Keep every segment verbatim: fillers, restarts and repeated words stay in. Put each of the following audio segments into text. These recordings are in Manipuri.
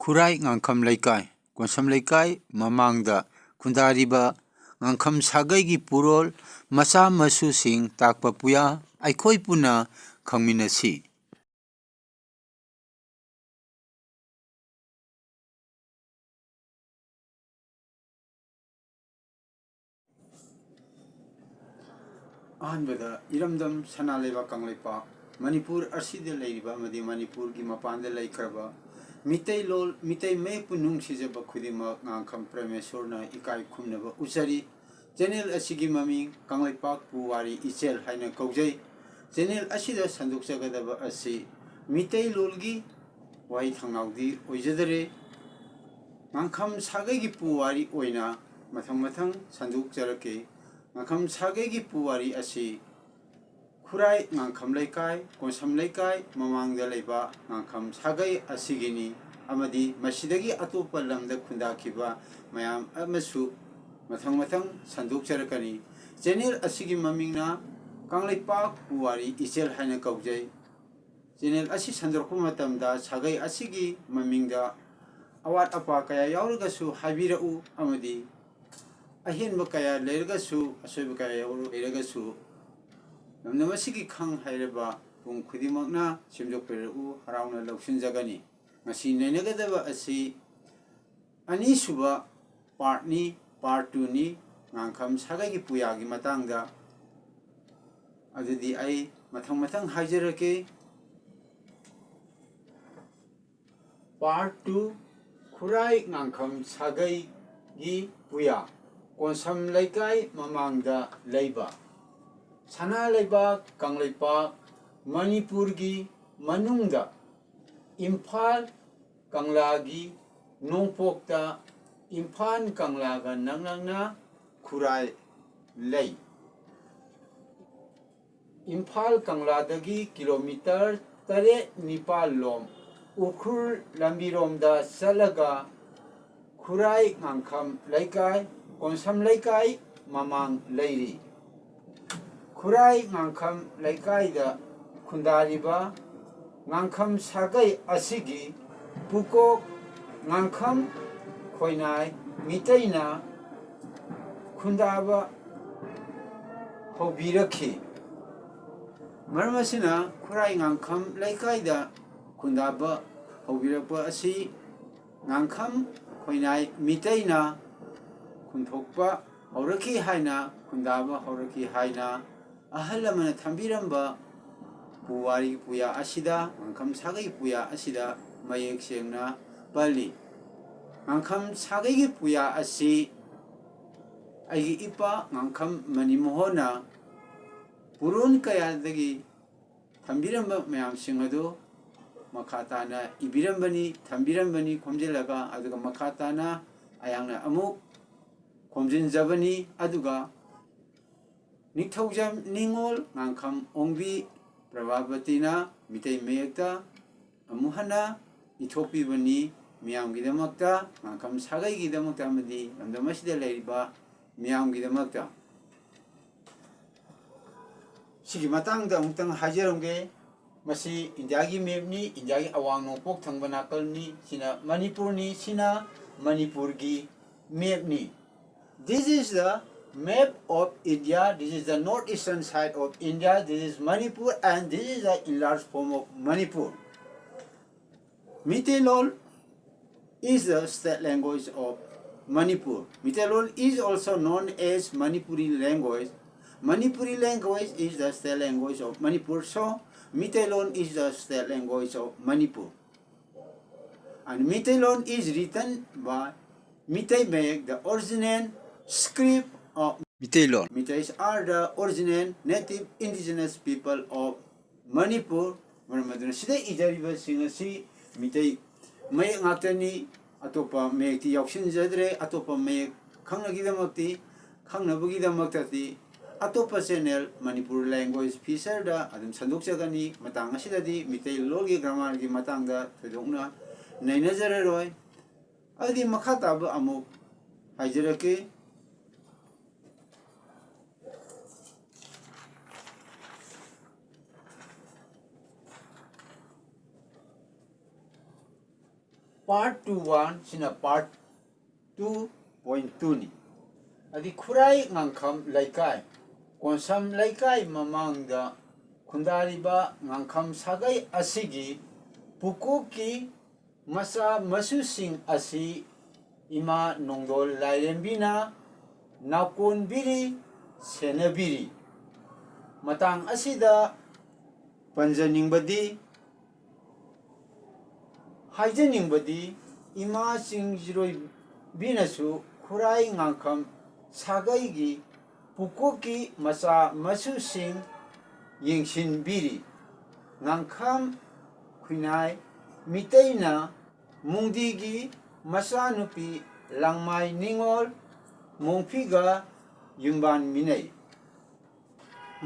ꯈꯨꯔꯥꯏ ꯉꯥꯡꯈꯝ ꯂꯩꯀꯥꯏ, ꯀꯣꯟꯁꯝ ꯂꯩꯀꯥꯏ ꯃꯃꯥꯡꯗ ꯈꯨꯟꯗꯥꯔꯤꯕ ꯉꯥꯡꯈꯝ ꯁꯥꯒꯩꯒꯤ ꯄꯨꯔꯣꯜ ꯃꯆꯥ ꯃꯁꯨꯁꯤꯡ ꯇꯥꯛꯄ ꯄꯨꯌꯥ ꯑꯩꯈꯣꯏ ꯄꯨꯟꯅ ꯈꯪꯃꯤꯟꯅꯁꯤ꯫ ꯑꯍꯥꯟꯕꯗ ꯏꯔꯝꯗꯝ ꯁꯅꯥ ꯂꯩꯕꯥꯛ ꯀꯪꯂꯩꯄꯥꯛ ꯃꯅꯤꯄꯨꯔ ꯑꯁꯤꯗ ꯂꯩꯔꯤꯕ ꯑꯃꯗꯤ ꯃꯅꯤꯄꯨꯔꯒꯤ ꯃꯄꯥꯟꯗ ꯂꯩꯈ꯭ꯔꯕ ꯃꯤꯇꯩꯂꯣꯟ, ꯃꯤꯇꯩ ꯃꯌꯦꯛꯄꯨ ꯅꯨꯡꯁꯤꯖꯕ ꯈꯨꯗꯤꯡꯃꯛ ꯉꯥꯡꯈꯝ ꯄ꯭ꯔꯃꯦꯁꯣꯔꯅ ꯏꯀꯥꯏ ꯈꯨꯝꯅꯕ ꯎꯠꯆꯔꯤ꯫ ꯆꯦꯅꯦꯜ ꯑꯁꯤꯒꯤ ꯃꯃꯤꯡ ꯀꯪꯂꯩꯄꯥꯛ ꯄꯨꯋꯥꯔꯤ ꯏꯆꯦꯜ ꯍꯥꯏꯅ ꯀꯧꯖꯩ꯫ ꯆꯦꯅꯦꯜ ꯑꯁꯤꯗ ꯁꯟꯗꯣꯛꯆꯒꯗꯕ ꯑꯁꯤ ꯃꯤꯇꯩꯂꯣꯟꯒꯤ ꯋꯥꯍꯩ ꯊꯧꯅꯥꯎꯗꯤ ꯑꯣꯏꯖꯗꯔꯦ꯫ ꯉꯥꯡꯈꯝ ꯁꯥꯒꯩꯒꯤ ꯄꯨꯋꯥꯔꯤ ꯑꯣꯏꯅ ꯃꯊꯪ ꯃꯊꯪ ꯁꯟꯗꯣꯛꯆꯔꯛꯀꯦ꯫ ꯉꯥꯡꯈꯝ ꯁꯥꯒꯩꯒꯤ ꯄꯨꯋꯥꯔꯤ ꯑꯁꯤ ꯈꯨꯔꯥꯏ ꯉꯥꯡꯈꯝ ꯂꯩꯀꯥꯏ, ꯀꯣꯟꯁꯝ ꯂꯩꯀꯥꯏ ꯃꯃꯥꯡꯗ ꯂꯩꯕ ꯉꯥꯡꯈꯝ ꯁꯥꯒꯩ ꯑꯁꯤꯒꯤꯅꯤ, ꯑꯃꯗꯤ ꯃꯁꯤꯗꯒꯤ ꯑꯇꯣꯞꯄ ꯂꯝꯗ ꯈꯨꯟꯗꯥꯈꯤꯕ ꯃꯌꯥꯝ ꯑꯃꯁꯨ ꯃꯊꯪ ꯃꯊꯪ ꯁꯟꯗꯣꯛꯆꯔꯛꯀꯅꯤ꯫ ꯆꯦꯅꯦꯜ ꯑꯁꯤꯒꯤ ꯃꯃꯤꯡꯅ ꯀꯪꯂꯩꯄꯥꯛ ꯄꯨꯋꯥꯔꯤ ꯏꯆꯦꯜ ꯍꯥꯏꯅ ꯀꯧꯖꯩ꯫ ꯆꯦꯅꯦꯜ ꯑꯁꯤ ꯁꯟꯗꯣꯔꯛꯄ ꯃꯇꯝꯗ ꯁꯥꯒꯩ ꯑꯁꯤꯒꯤ ꯃꯃꯤꯡꯗ ꯑꯋꯥꯠ ꯑꯄꯥ ꯀꯌꯥ ꯌꯥꯎꯔꯒꯁꯨ ꯍꯥꯏꯕꯤꯔꯛꯎ, ꯑꯃꯗꯤ ꯑꯍꯦꯟꯕ ꯀꯌꯥ ꯂꯩꯔꯒꯁꯨ, ꯑꯁꯣꯏꯕ ꯀꯌꯥ ꯌꯥꯎꯔ-, ꯂꯩꯔꯒꯁꯨ, ꯂꯝꯗꯝ ꯑꯁꯤꯒꯤ ꯈꯪ ꯍꯩꯔꯕ ꯄꯨꯝ ꯈꯨꯗꯤꯡꯃꯛꯅ ꯁꯦꯝꯗꯣꯛꯄꯤꯔꯛꯎ, ꯍꯔꯥꯎꯅ ꯂꯧꯁꯤꯟꯖꯒꯅꯤ꯫ ꯉꯁꯤ ꯅꯩꯅꯒꯗꯕ ꯑꯁꯤ ꯑꯅꯤꯁꯨꯕ ꯄꯥꯔꯠꯅꯤ, ꯄꯥꯔꯠ ꯇꯨꯅꯤ, ꯉꯥꯡꯈꯝ ꯁꯥꯒꯩꯒꯤ ꯄꯨꯌꯥꯒꯤ ꯃꯇꯥꯡꯗ꯫ ꯑꯗꯨꯗꯤ ꯑꯩ ꯃꯊꯪ ꯃꯊꯪ ꯍꯥꯏꯖꯔꯛꯀꯦ꯫ ꯄꯥꯔꯠ ꯇꯨ, ꯈꯨꯔꯥꯏ ꯉꯥꯡꯈꯝ ꯁꯥꯒꯩꯒꯤ ꯄꯨꯌꯥ, ꯀꯣꯟꯁꯝ ꯂꯩꯀꯥꯏ ꯃꯃꯥꯡꯗ ꯂꯩꯕ, ꯁꯅꯥ ꯂꯩꯕꯥꯛ ꯀꯪꯂꯩꯄꯥꯛ ꯃꯅꯤꯄꯨꯔꯒꯤ ꯃꯅꯨꯡꯗ ꯏꯝꯐꯥꯜ ꯀꯪꯂꯥꯒꯤ ꯅꯣꯡꯄꯣꯛꯇ ꯏꯝꯐꯥꯜ ꯀꯪꯂꯥꯒ ꯅꯛꯅꯅ ꯈꯨꯔꯥꯏ ꯂꯩ꯫ ꯏꯝꯐꯥꯜ ꯀꯪꯂꯥꯗꯒꯤ ꯀꯤꯂꯣꯃꯤꯇꯔ ꯇꯔꯦꯠ ꯅꯤꯄꯥꯜ ꯂꯣꯝ ꯎꯈ꯭ꯔꯨꯜ ꯂꯝꯕꯤꯔꯣꯝꯗ ꯆꯠꯂꯒ ꯈꯨꯔꯥꯏ ꯉꯥꯡꯈꯝ ꯂꯩꯀꯥꯏ, ꯀꯣꯟꯁꯝ ꯂꯩꯀꯥꯏ ꯃꯃꯥꯡ ꯂꯩꯔꯤ꯫ ꯈꯨꯔꯥꯏ ꯉꯥꯡꯈꯝ ꯂꯩꯀꯥꯏꯗ ꯈꯨꯟꯗꯥꯔꯤꯕ ꯉꯥꯡꯈꯝ ꯁꯥꯒꯩ ꯑꯁꯤꯒꯤ ꯄꯨꯀꯣꯛ ꯉꯥꯡꯈꯝ ꯈꯣꯏꯅꯥꯏ ꯃꯤꯇꯩꯅ ꯈꯨꯟꯗꯥꯕ ꯍꯧꯕꯤꯔꯛꯈꯤ꯫ ꯃꯔꯝ ꯑꯁꯤꯅ ꯈꯨꯔꯥꯏ ꯉꯥꯡꯈꯝ ꯂꯩꯀꯥꯏꯗ ꯈꯨꯟꯗꯥꯕ ꯍꯧꯕꯤꯔꯛꯄ ꯑꯁꯤ ꯉꯥꯡꯈꯝ ꯈꯣꯏꯅꯥꯏ ꯃꯤꯇꯩꯅ ꯈꯨꯟꯊꯣꯛꯄ ꯍꯧꯔꯛꯈꯤ ꯍꯥꯏꯅ, ꯈꯨꯟꯗꯥꯕ ꯍꯧꯔꯛꯈꯤ ꯍꯥꯏꯅ ꯑꯍꯜ ꯂꯃꯟꯅ ꯊꯝꯕꯤꯔꯝꯕ ꯄꯨꯋꯥꯔꯤ ꯄꯨꯌꯥ ꯑꯁꯤꯗ, ꯉꯥꯡꯈꯝ ꯁꯥꯒꯩ ꯄꯨꯌꯥ ꯑꯁꯤꯗ ꯃꯌꯦꯛ ꯁꯦꯡꯅ ꯄꯜꯂꯤ꯫ ꯉꯥꯡꯈꯝ ꯁꯥꯒꯩꯒꯤ ꯄꯨꯌꯥ ꯑꯁꯤ ꯑꯩꯒꯤ ꯏꯄꯥ ꯉꯥꯡꯈꯝ ꯃꯅꯤꯃꯣꯍꯣꯟꯅ ꯄꯨꯔꯣꯟ ꯀꯌꯥꯗꯒꯤ ꯊꯝꯕꯤꯔꯝꯕ ꯃꯌꯥꯝꯁꯤꯡ ꯑꯗꯨ ꯃꯈꯥ ꯇꯥꯅ ꯏꯕꯤꯔꯝꯕꯅꯤ, ꯊꯝꯕꯤꯔꯝꯕꯅꯤ ꯈꯣꯝꯖꯤꯜꯂꯒ, ꯑꯗꯨꯒ ꯃꯈꯥ ꯇꯥꯅ ꯑꯩꯍꯥꯛꯅ ꯑꯃꯨꯛ ꯈꯣꯝꯖꯤꯟꯖꯕꯅꯤ꯫ ꯑꯗꯨꯒ ꯅꯤꯡꯊꯧꯖꯝ ꯅꯤꯉꯣꯜ ꯉꯥꯡꯈꯝ ꯑꯣꯡꯕꯤ ꯄ꯭ꯔꯚꯥꯕꯇꯤꯅ ꯃꯤꯇꯩ ꯃꯌꯦꯛꯇ ꯑꯃꯨꯛ ꯍꯟꯅ ꯏꯊꯣꯛꯄꯤꯕꯅꯤ꯫ ꯃꯤꯌꯥꯝꯒꯤꯗꯃꯛꯇ, ꯉꯥꯡꯈꯝ ꯁꯥꯒꯩꯒꯤꯗꯃꯛꯇ ꯑꯃꯗꯤ ꯂꯝꯗꯝ ꯑꯁꯤꯗ ꯂꯩꯔꯤꯕ ꯃꯤꯌꯥꯝꯒꯤꯗꯃꯛꯇ꯫ ꯁꯤꯒꯤ ꯃꯇꯥꯡꯗ ꯑꯃꯨꯛꯇꯪ ꯍꯥꯏꯖꯔꯝꯒꯦ꯫ ꯃꯁꯤ ꯏꯟꯗꯤꯌꯥꯒꯤ ꯃꯦꯞꯅꯤ, ꯏꯟꯗꯤꯌꯥꯒꯤ ꯑꯋꯥꯡ ꯅꯣꯡꯄꯣꯛ ꯊꯪꯕ ꯅꯥꯀꯜꯅꯤ꯫ ꯁꯤꯅ ꯃꯅꯤꯄꯨꯔꯅꯤ, ꯁꯤꯅ ꯃꯅꯤꯄꯨꯔꯒꯤ ꯃꯦꯞꯅꯤ꯫ This is the map of India. This is the northeastern side of India. This is Manipur, and this is the enlarged form of Manipur. Meitei Lol is the state language of Manipur. Meitei Lol is also known as Manipuri language. Manipuri language is the state language of Manipur. So, Meitei Lol is the state language of Manipur. And Meitei Lol is written by Meitei Mayek, the original script of Meitei Lol. Meiteis are the original native indigenous people of Manipur. ꯃꯔꯝ ꯑꯗꯨꯅ ꯁꯤꯗ ꯏꯖꯔꯤꯕꯁꯤꯡ ꯑꯁꯤ ꯃꯤꯇꯩ ꯃꯌꯦꯛ ꯉꯥꯛꯇꯅꯤ꯫ ꯑꯇꯣꯞꯄ ꯃꯌꯦꯛꯇꯤ ꯌꯥꯎꯁꯤꯟꯖꯗ꯭ꯔꯦ꯫ ꯑꯇꯣꯞꯄ ꯃꯌꯦꯛ ꯈꯪꯅꯒꯤꯗꯃꯛꯇꯤ, ꯈꯪꯅꯕꯒꯤꯗꯃꯛꯇꯗꯤ ꯑꯇꯣꯞꯄ channel ꯃꯅꯤꯄꯨꯔ language feature ꯗ ꯑꯗꯨꯝ ꯁꯟꯗꯣꯛꯆꯒꯅꯤ꯫ ꯃꯇꯥꯡ ꯑꯁꯤꯗꯗꯤ ꯃꯤꯇꯩ ꯂꯣꯜꯒꯤ grammar ꯒꯤ ꯃꯇꯥꯡꯗ ꯊꯣꯏꯗꯣꯛꯅ ꯅꯩꯅꯖꯔꯔꯣꯏ꯫ ꯑꯗꯨꯗꯤ ꯃꯈꯥ ꯇꯥꯕ ꯑꯃꯨꯛ ꯍꯥꯏꯖꯔꯛꯀꯦ꯫ Part two one ꯁꯤꯅ part two point two ꯅꯤ꯫ ꯑꯗꯤ ꯈꯨꯔꯥꯏ ꯉꯥꯡꯈꯝ ꯂꯩꯀꯥꯏ, ꯀꯣꯟꯁꯝ ꯂꯩꯀꯥꯏ ꯃꯃꯥꯡꯗ ꯈꯨꯟꯗꯥꯔꯤꯕ ꯉꯥꯡꯈꯝ ꯁꯥꯒꯩ ꯑꯁꯤꯒꯤ ꯄꯨꯀꯣꯛꯀꯤ ꯃꯆꯥ ꯃꯁꯨꯁꯤꯡ ꯑꯁꯤ ꯏꯃꯥ ꯅꯣꯡꯗꯣꯜ ꯂꯥꯏꯔꯦꯝꯕꯤꯅ ꯅꯥꯎꯀꯣꯟꯕꯤꯔꯤ, ꯁꯦꯟꯅꯕꯤꯔꯤ꯫ ꯃꯇꯥꯡ ꯑꯁꯤꯗ ꯄꯟꯖꯅꯤꯡꯕꯗꯤ, ꯍꯥꯏꯖꯅꯤꯡꯕꯗꯤ, ꯏꯃꯥ ꯆꯤꯡꯖꯤꯔꯣꯏꯕꯤꯅꯁꯨ ꯈꯨꯔꯥꯏ ꯉꯥꯡꯈꯝ ꯁꯥꯒꯩꯒꯤ ꯄꯨꯀꯣꯛꯀꯤ ꯃꯆꯥ ꯃꯁꯨꯁꯤꯡ ꯌꯦꯡꯁꯤꯟꯕꯤꯔꯤ꯫ ꯉꯥꯡꯈꯝ ꯈꯨꯟꯅꯥꯏ ꯃꯤꯇꯩꯅ ꯃꯨꯡꯗꯤꯒꯤ ꯃꯆꯥꯅꯨꯄꯤ ꯂꯥꯡꯃꯥꯏ ꯅꯤꯉꯣꯜ ꯃꯣꯡꯐꯤꯒ ꯌꯨꯝꯕꯥꯟꯃꯤꯟꯅꯩ꯫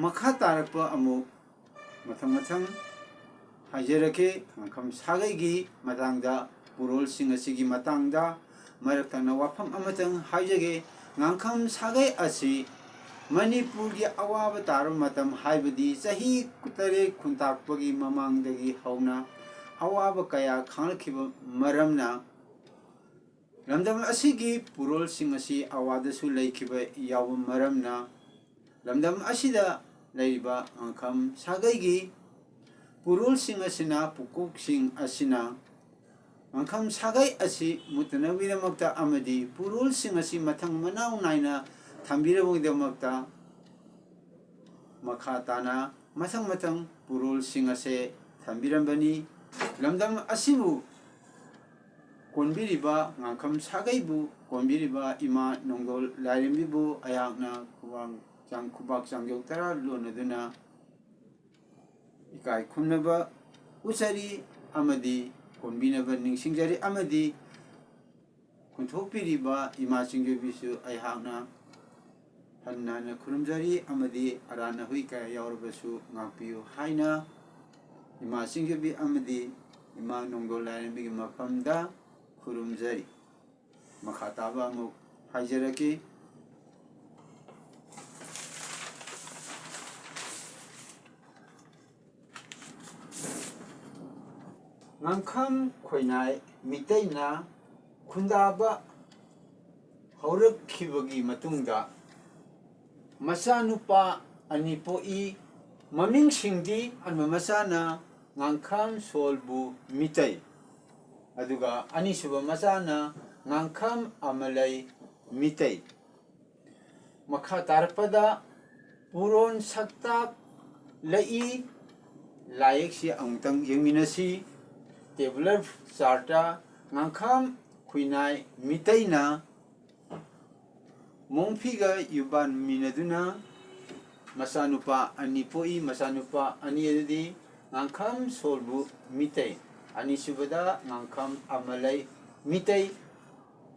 ꯃꯈꯥ ꯇꯥꯔꯛꯄ ꯑꯃꯨꯛ ꯃꯊꯪ ꯃꯊꯪ ꯍꯥꯏꯖꯔꯛꯀꯦ꯫ ꯉꯥꯡꯈꯝ ꯁꯥꯒꯩꯒꯤ ꯃꯇꯥꯡꯗ, ꯄꯨꯔꯣꯜꯁꯤꯡ ꯑꯁꯤꯒꯤ ꯃꯇꯥꯡꯗ ꯃꯔꯛ ꯊꯪꯅ ꯋꯥꯐꯝ ꯑꯃꯇꯪ ꯍꯥꯏꯖꯒꯦ꯫ ꯉꯥꯡꯈꯝ ꯁꯥꯒꯩ ꯑꯁꯤ ꯃꯅꯤꯄꯨꯔꯒꯤ ꯑꯋꯥꯕ ꯇꯥꯔꯕ ꯃꯇꯝ, ꯍꯥꯏꯕꯗꯤ ꯆꯍꯤ ꯇꯔꯦꯠ ꯈꯨꯟꯇꯥꯛꯄꯒꯤ ꯃꯃꯥꯡꯗꯒꯤ ꯍꯧꯅ ꯑꯋꯥꯕ ꯀꯌꯥ ꯈꯥꯡꯂꯛꯈꯤꯕ ꯃꯔꯝꯅ, ꯂꯝꯗꯝ ꯑꯁꯤꯒꯤ ꯄꯨꯔꯣꯜꯁꯤꯡ ꯑꯁꯤ ꯑꯋꯥꯗꯁꯨ ꯂꯩꯈꯤꯕ ꯌꯥꯎꯕ ꯃꯔꯝꯅ, ꯂꯝꯗꯝ ꯑꯁꯤꯗ ꯂꯩꯔꯤꯕ ꯉꯥꯡꯈꯝ ꯁꯥꯒꯩꯒꯤ ꯄꯨꯔꯣꯜꯁꯤꯡ ꯑꯁꯤꯅ, ꯄꯨꯀꯣꯛꯁꯤꯡ ꯑꯁꯤꯅ ꯉꯥꯡꯈꯝ ꯁꯥꯒꯩ ꯑꯁꯤ ꯃꯨꯠꯇꯅꯕꯒꯤꯗꯃꯛꯇ ꯑꯃꯗꯤ ꯄꯨꯔꯣꯜꯁꯤꯡ ꯑꯁꯤ ꯃꯊꯪ ꯃꯅꯥꯎ ꯅꯥꯏꯅ ꯊꯝꯕꯤꯔꯕꯒꯤꯗꯃꯛꯇ ꯃꯈꯥ ꯇꯥꯅ ꯃꯊꯪ ꯃꯊꯪ ꯄꯨꯔꯣꯜꯁꯤꯡ ꯑꯁꯦ ꯊꯝꯕꯤꯔꯝꯕꯅꯤ꯫ ꯂꯝꯗꯝ ꯑꯁꯤꯕꯨ ꯀꯣꯟꯕꯤꯔꯤꯕ, ꯉꯥꯡꯈꯝ ꯁꯥꯒꯩꯕꯨ ꯀꯣꯟꯕꯤꯔꯤꯕ ꯏꯃꯥ ꯅꯣꯡꯗꯣꯜ ꯂꯥꯏꯔꯦꯝꯕꯤꯕꯨ ꯑꯩꯍꯥꯛꯅ ꯈꯨꯕꯥꯛ ꯆꯥꯡ-, ꯈꯨꯕꯥꯛ ꯆꯥꯡꯖꯧ ꯇꯔꯥ ꯂꯣꯟꯅꯗꯨꯅ ꯏꯀꯥꯏ ꯈꯨꯝꯅꯕ ꯎꯠꯆꯔꯤ ꯑꯃꯗꯤ ꯀꯣꯟꯕꯤꯅꯕ ꯅꯤꯡꯁꯤꯡꯖꯔꯤ ꯑꯃꯗꯤ ꯀꯣꯟꯊꯣꯛꯄꯤꯔꯤꯕ ꯏꯃꯥ ꯆꯤꯡꯖꯣꯏꯕꯤꯁꯨ ꯑꯩꯍꯥꯛꯅ ꯍꯟꯅ ꯍꯟꯅ ꯈꯨꯔꯨꯝꯖꯔꯤ ꯑꯃꯗꯤ ꯑꯔꯥꯟ ꯑꯍꯣꯏ ꯀꯌꯥ ꯌꯥꯎꯔꯕꯁꯨ ꯉꯥꯛꯄꯤꯌꯨ ꯍꯥꯏꯅ ꯏꯃꯥ ꯆꯤꯡꯖꯣꯏꯕꯤ ꯑꯃꯗꯤ ꯏꯃꯥ ꯅꯣꯡꯗꯣꯜ ꯂꯥꯏꯔꯦꯝꯕꯤꯒꯤ ꯃꯐꯝꯗ ꯈꯨꯔꯨꯝꯖꯔꯤ꯫ ꯃꯈꯥ ꯇꯥꯕ ꯑꯃꯨꯛ ꯍꯥꯏꯖꯔꯛꯀꯦ꯫ ꯉꯥꯡꯈꯝ ꯈꯣꯏꯅꯥꯏ ꯃꯤꯇꯩꯅ ꯈꯨꯟꯗꯥꯕ ꯍꯧꯔꯛꯈꯤꯕꯒꯤ ꯃꯇꯨꯡꯗ ꯃꯆꯥꯅꯨꯄꯥ ꯑꯅꯤ ꯄꯣꯛꯏ꯫ ꯃꯃꯤꯡꯁꯤꯡꯗꯤ ꯑꯍꯥꯟꯕ ꯃꯆꯥꯅ ꯉꯥꯡꯈꯝ ꯁꯣꯜꯕꯨ ꯃꯤꯇꯩ, ꯑꯗꯨꯒ ꯑꯅꯤꯁꯨꯕ ꯃꯆꯥꯅ ꯉꯥꯡꯈꯝ ꯑꯃꯂꯩ ꯃꯤꯇꯩ꯫ ꯃꯈꯥ ꯇꯥꯔꯛꯄꯗ ꯄꯨꯔꯣꯟ ꯁꯛꯇꯥꯛ ꯂꯛꯏ ꯂꯥꯏꯌꯦꯛꯁꯤ ꯑꯃꯨꯛꯇꯪ ꯌꯦꯡꯃꯤꯟꯅꯁꯤ꯫ Tabular chartꯇ ꯉꯥꯡꯈꯝ ꯈꯨꯏꯅꯥꯏ ꯃꯤꯇꯩꯅ ꯃꯣꯡꯐꯤꯒ ꯌꯨꯝꯕꯥꯟꯃꯤꯟꯅꯗꯨꯅ ꯃꯆꯥꯅꯨꯄꯥ ꯑꯅꯤ ꯄꯣꯛꯏ꯫ ꯃꯆꯥꯅꯨꯄꯥ ꯑꯅꯤ ꯑꯗꯨꯗꯤ ꯉꯥꯡꯈꯝ ꯁꯣꯜꯕꯨ ꯃꯤꯇꯩ, ꯑꯅꯤꯁꯨꯕꯗ ꯉꯥꯡꯈꯝ ꯑꯃꯂꯩ ꯃꯤꯇꯩ꯫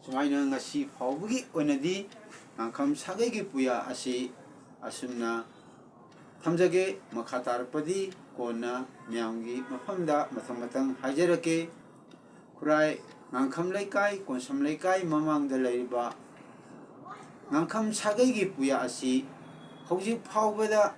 ꯁꯨꯃꯥꯏꯅ ꯉꯁꯤ ꯐꯥꯎꯕꯒꯤ ꯑꯣꯏꯅꯗꯤ ꯉꯥꯡꯈꯝ ꯁꯥꯒꯩꯒꯤ ꯄꯨꯌꯥ ꯑꯁꯤ ꯑꯁꯨꯝꯅ ꯊꯝꯖꯒꯦ꯫ ꯃꯈꯥ ꯇꯥꯔꯛꯄꯗꯤ ꯀꯣꯟꯅ ꯃꯌꯥꯝꯒꯤ ꯃꯐꯝꯗ ꯃꯊꯪ ꯃꯊꯪ ꯍꯥꯏꯖꯔꯛꯀꯦ꯫ ꯈꯨꯔꯥꯏ ꯉꯥꯡꯈꯝ ꯂꯩꯀꯥꯏ, ꯀꯣꯟꯁꯝ ꯂꯩꯀꯥꯏ ꯃꯃꯥꯡꯗ ꯂꯩꯔꯤꯕ ꯉꯥꯡꯈꯝ ꯁꯥꯒꯩꯒꯤ ꯄꯨꯌꯥ ꯑꯁꯤ ꯍꯧꯖꯤꯛ ꯐꯥꯎꯕꯗ,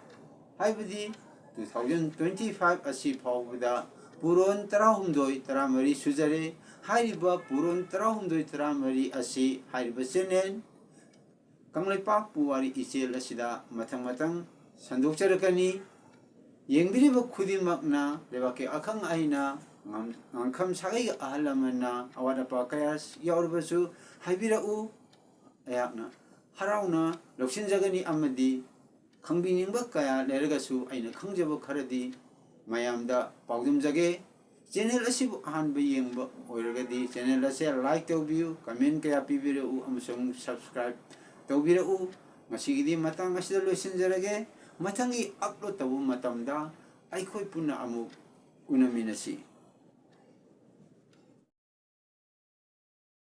ꯍꯥꯏꯕꯗꯤ two thousand twenty five ꯑꯁꯤ ꯐꯥꯎꯕꯗ ꯄꯨꯔꯣꯟ ꯇꯔꯥꯍꯨꯝꯗꯣꯏ ꯇꯔꯥꯃꯔꯤ ꯁꯨꯖꯔꯦ꯫ ꯍꯥꯏꯔꯤꯕ ꯄꯨꯔꯣꯟ ꯇꯔꯥꯍꯨꯝꯗꯣꯏ ꯇꯔꯥꯃꯔꯤ ꯑꯁꯤ ꯍꯥꯏꯔꯤꯕ channel ꯀꯪꯂꯩꯄꯥꯛ ꯄꯨꯋꯥꯔꯤ ꯏꯆꯦꯜ ꯑꯁꯤꯗ ꯃꯊꯪ ꯃꯊꯪ ꯁꯟꯗꯣꯛꯆꯔꯛꯀꯅꯤ꯫ ꯌꯦꯡꯕꯤꯔꯤꯕ ꯈꯨꯗꯤꯡꯃꯛꯅ ꯂꯩꯕꯥꯛꯀꯤ ꯑꯈꯪ ꯑꯍꯩꯅ ꯉꯝ-, ꯉꯥꯡꯈꯝ ꯁꯥꯒꯩꯒꯤ ꯑꯍꯜ ꯂꯃꯟꯅ ꯑꯋꯥꯠ ꯑꯄꯥ ꯀꯌꯥ ꯌꯥꯎꯔꯕꯁꯨ ꯍꯥꯏꯕꯤꯔꯛꯎ꯫ ꯑꯩꯍꯥꯛꯅ ꯍꯔꯥꯎꯅ ꯂꯧꯁꯤꯟꯖꯒꯅꯤ ꯑꯃꯗꯤ ꯈꯪꯕꯤꯅꯤꯡꯕ ꯀꯌꯥ ꯂꯩꯔꯒꯁꯨ ꯑꯩꯅ ꯈꯪꯖꯕ ꯈꯔꯗꯤ ꯃꯌꯥꯝꯗ ꯄꯥꯎꯗꯝꯖꯒꯦ꯫ Channel ꯑꯁꯤꯕꯨ ꯑꯍꯥꯟꯕ ꯌꯦꯡꯕ ꯑꯣꯏꯔꯒꯗꯤ channel ꯑꯁꯦ like ꯇꯧꯕꯤꯌꯨ, comment ꯀꯌꯥ ꯄꯤꯕꯤꯔꯛꯎ ꯑꯃꯁꯨꯡ subscribe ꯇꯧꯕꯤꯔꯛꯎ꯫ ꯉꯁꯤꯒꯤꯗꯤ ꯃꯇꯥꯡ ꯑꯁꯤꯗ ꯂꯣꯏꯁꯤꯟꯖꯔꯒꯦ꯫ ꯃꯊꯪꯒꯤ upload ꯇꯧꯕ ꯃꯇꯝꯗ ꯑꯩꯈꯣꯏ ꯄꯨꯟꯅ ꯑꯃꯨꯛ ꯎꯅꯃꯤꯟꯅꯁꯤ꯫